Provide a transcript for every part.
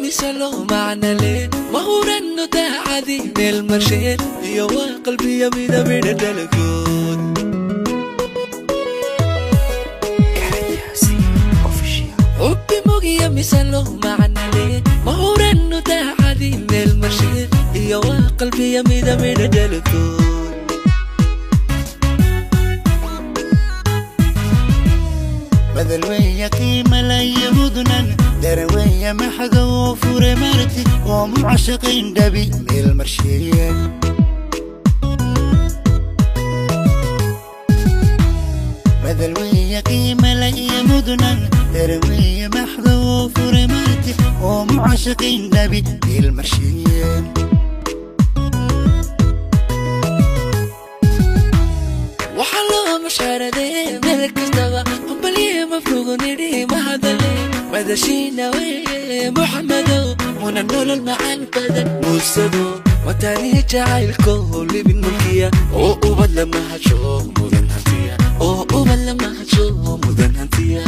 Misalo macna leh mahurano daacadi meel marsheen iyo waa qalbiya mida midha dhalagood. Xubbi mugiya misalo macna leh mahurano daacadi meel marsheen iyo waa qalbiya mida midha dhalagood. Madalweya qiima laya mudnan daraweya maxaga oo fure marti oo mucashaqiin dhabi meel marsheeye. Madalweya qiima laya mudnan daraweya maxaga oo fure marti oo mucashaqiin dhabi meel marsheeye. Waxaa loo mushaaradee meel kastaba hambalye mafruugo nidhi mahadale madashiina weye Muxamedow muna nolol macaan badan muusado wataanihi jacaylko libin mulkiya oo ubad lama hasho mudan hantiya oo ubad lama hasho mudan hantiya.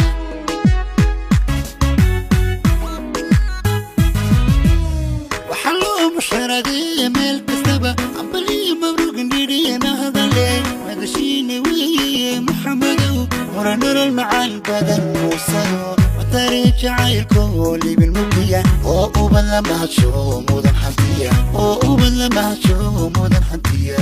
Waxaa loo mushaaradee meel kastaba hambalye mabruuga nidhi mahadale madashiina weeye Muxamedow muna nolol macaan badan muusado watari jacaylko libin mulkiya oo ubad lama hasho mudan hantiya oo ubad lama hasho mudan hantiya.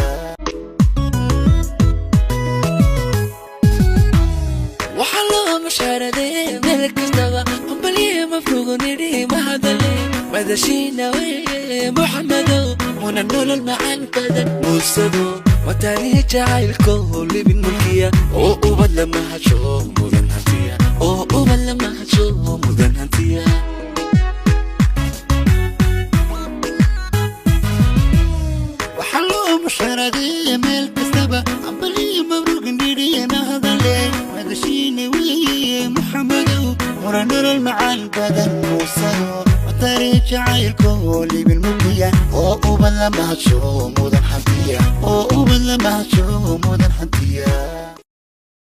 Waxaa loo mushaaradee meel kastaba hambalye mafruugo nidhi mahadale madashiina weye Muxamedow muna nolol macaan badan muusado wataanihi jacaylko libin mulkiya oo ubad lama hasho mudan hantiya oo ubad lama hasho mudan hantiya. Waxaa loo mushaaradee meel kastaba hambalye mabruuga nidhi mahadale madashiina weeye Muxamedow muna nolol macaan badan muusado watari jacaylko libin mulkiya oo ubad lama hasho mudan hantiya oo ubad lama hasho mudan hantiya.